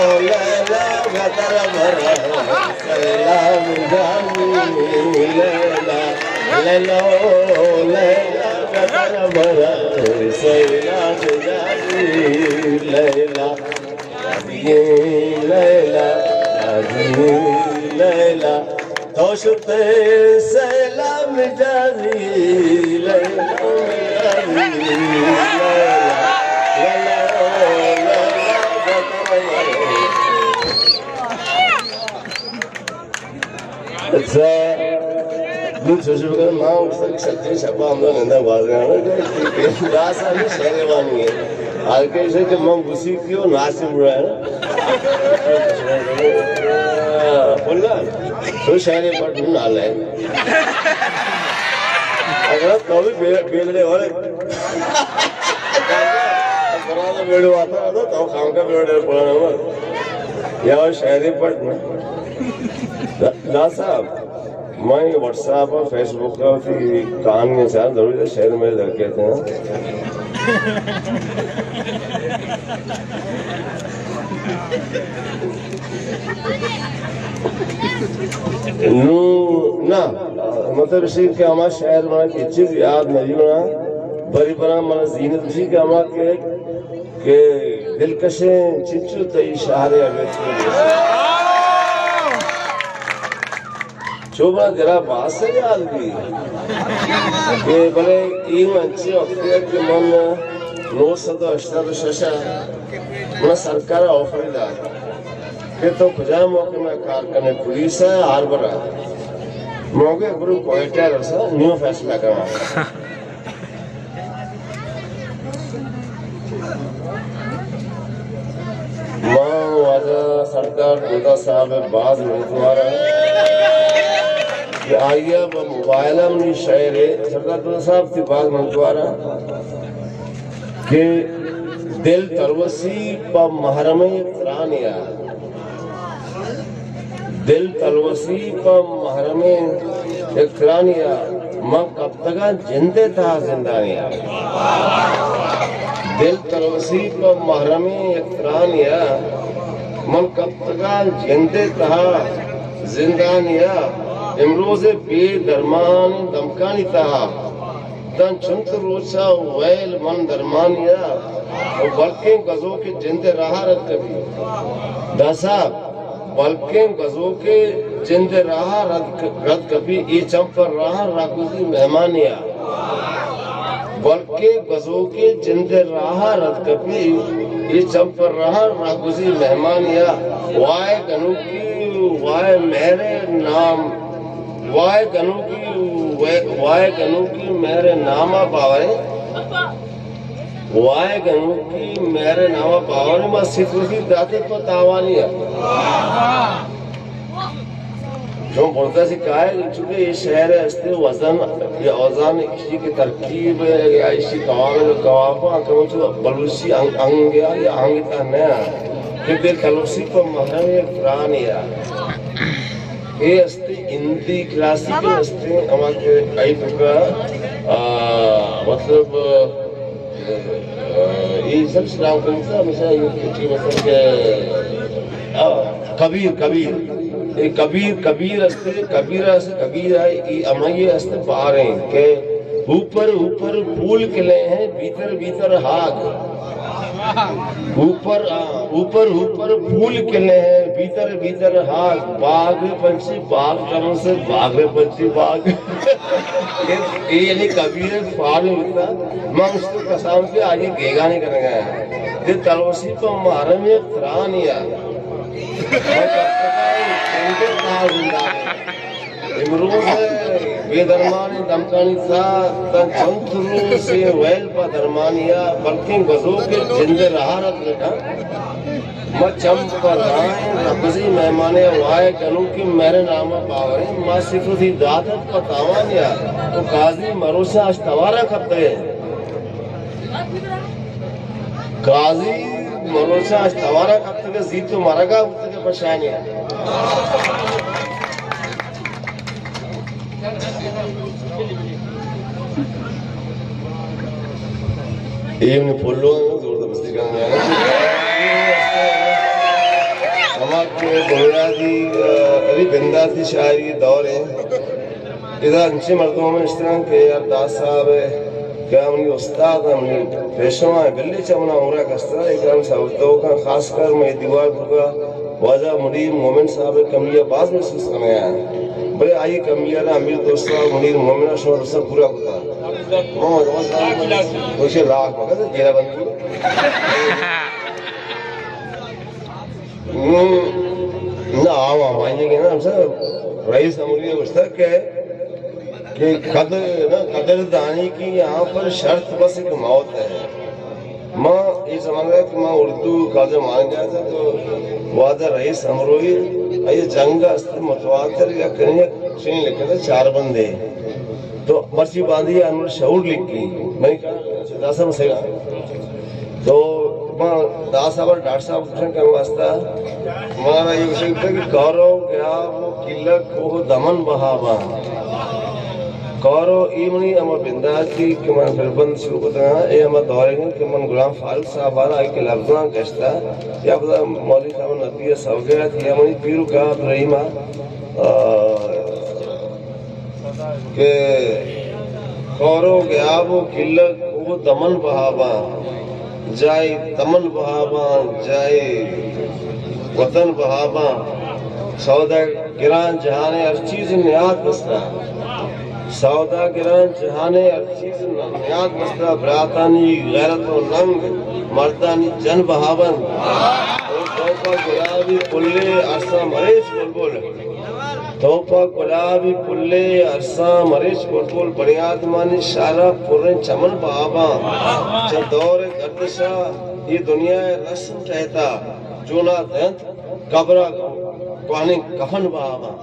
لیلا گتر برا سیلاب جانی، لیلا، لیلا، لیلا گتر برا سیلاب جانی، لیلا، لیلا، لیلا، تو شتے سیلاب جانی، لیلا، لیلا، لیلا، لیلا، اچھا، نو چوشو بکن، ماں اس تک سچے شپا ہم نندا بازگانا، داسا بھی شہر وانی ہے۔ آج کے اسے کہ من گسی کیوں ناچ اڑا ہے نا۔ بولنا، تو شہر پٹ نہ لے۔ اگر تو بھی بے-، بیلڑے ہو رہے۔ برابر بیڑو آتا ہے تو خام کا بیڑے پڑا ہوا۔ یا شہر پٹ نہ۔ دا-، دا صاحب، میں واٹس ایپ اور فیس بک کا بھی کہانی ہے، ضرور ہے، شہر میں لڑکے تھے۔ نو، نہ، مطلب اسی کہ ہما شہر منا کہ چیز یاد نہیں ہونا، بری برا منا زینت اسی کہ ہما کہ، کہ دلکشیں چنچو تئی شہر ابیت۔ چو بنا درا باز سے یاد بھی۔ کہ بلے اے من چی وقتی کہ من نو سد و ہشتاد و شش ء من سرکار آفر دات کہ تو کجا موقع میں کار کرنے، پولیس ہے، ہاربر ہے۔ موقع برو کوئٹہ رسا نیو فیصلہ کرنا۔ ما واجہ سردار دودا صاحب ء باز منتوار آں کہ آئی ء پہ موبائل ء منی شعر ء، سردار دودا صاحب تئی باز منتوار آں کہ دل تروسی پہ محرمیں ترانیا۔ دل تلوسی پہ محرمیں اقترانیا، من کپتگاں جندے تہا زندانیا۔ دل تلوسی پہ محرمیں اقترانیا، من کپتگاں جندے تہا زندانیا۔ امروز بے درمان دمکانی تہا، داں چنت روچا ویل من درمانیا، و بلکیں گزوکے جند راہ رد کپی۔ داں صاحب، بلکیں گزوکے جند راہ رد ک-، رد کپی، اے چم پر راہ رہگوزی مہمانیا۔ بلکیں گزوکے جند راہ رد کپی، اے چم پر راہ رہگوزی مہمانیا۔ وائے گنوکی، وائے مہر نام وائے گنوکی، وائے، وائے گنوکی مہر ناما باوریں۔ وائے گنوکی مہر ناما باوریں، ما ستوتی داتے تو تاوانی ہے۔ چون بولتا سی کائے، چونکہ یہ شعر ہے، اس کے وزن یا اوزان، اسی کی ترکیب ہے یا اسی قوام و قوافہ، کہ وہ چو بلوچی انگ، انگ یا، یا انگ تا نیا کہ دل تلوسی پر محرم تران یا۔ اے است ہندی کلاسیکل است، ہما کہ آئی توکا، آ، مطلب، آ، اے سب سلام کنتا، مثلا، یہ کچھ مطلب کہ، آ، کبیر، کبیر۔ اے کبیر، کبیر است، کبیر است، کبیر ہے، اے ہمائی است باریں کہ اوپر، اوپر پھول کھلے ہیں، بھیتر، بھیتر آگ۔ اوپر، آ، اوپر، اوپر پھول کھلے ہیں، بھیتر، بھیتر آگ۔ باغ میں پنچھی باغ کروں سے، باغ میں پنچھی باغ۔ اے، اے یعنی کبیر فارم ہوتا۔ من اس کو قسم سے آگے گیگا نہیں کرنے گا۔ یہ تلوسی پر محرم ایک تران یا۔ میں کب تک آئی، ان کے تاج زندہ ہے۔ امروز بے درمانیں دمکانی تہا، تاں چنت روچے ویل پہ درمانیا، بلکیں گزوکے جند راہ رد کپی۔ ما چم پہ راہیں ربزی مہمانیا، وائے گنوکی مہر ناما باوریں، ما ستوتی داتت پہ تاوانیا، تو قاضی مروچا اش توارا کپتگے۔ قاضی مروچا اش توارا کپتگے، زیت و مرگا بوتگے پشانی۔ اے منی پلو زور دبستی کنگا۔ کہ بنیادی، آ، ابھی بنداتی شاعری دور ہے۔ ادا انچیں مردم ہمیں اشتران کہ یار داس صاحب ہے، کہ منی استاد، منی پیشوا ہے، بلے چہ منا عمرہ کستہ، ایک ہم سبق تو کا، خاص کر میں دیوار تو کا، واجہ منیر مومن صاحب ہے، کمی باز محسوس کرنے آیا۔ بلے آئی کمی را امیر دوست صاحب، منیر مومن شما دوست پورا کتا۔ محمد عمر صاحب، دوشے لاکھ مگر جیرا بند۔ نوں، نہ، آواں، آواں، یہ کہ نا، ہم سب رئیس امروی گوشتہ کہ، کہ قدر، نا، قدر دانی کی یہاں پر شرط بس ایک موت ہے۔ ما یہ سمجھ رہا کہ ما اردو کالج مان گیا تھا تو وعدہ رئیس امروی، یہ جنگ است متواتر یا کہیں چین لکھے تھے چار بندے۔ تو مرچی باندھی انور شعور لکھی، میں کہا، داس صاحب سے کہا۔ تو ما داس صاحب اور ڈاکٹر صاحب کچھ کم واسطہ، مارا یہ کچھ کہ کارو گیا وہ قلعہ کوہ دمن بہاواں۔ کارو ای منی اما بنداتی کہ من پھر بند شروع کرتا ہاں، اے اما دورے ہیں کہ من غلام فاروق صاحب آنا ایک لفظاں گشتا، یا بدا مولوی صاحب نبی سوگیات، یا منی پیرو کا ابراہیم آ، کہ کارو گیاب و کلگ و دمن بہاباں، جائے تمن بہاباں، جائے وطن بہاباں۔ سوداگراں جہانے ہر چیز نیاد بستا، سوداگراں جہانے ہر چیز نیاد بستا، براتانی غیرت و ننگ، مردانی جن بہابند۔ او توپا گلابی پلے ارساں مریچ بلبل۔ توپا گلابی پلے ارساں مریچ بلبل، بنی آدمانی شارا پریں چمن بہاباں۔ چہ دور گردشا یہ دنیا رسم ٹہتا، چونا دنت قبرا کوہنیں کفن بہاباں۔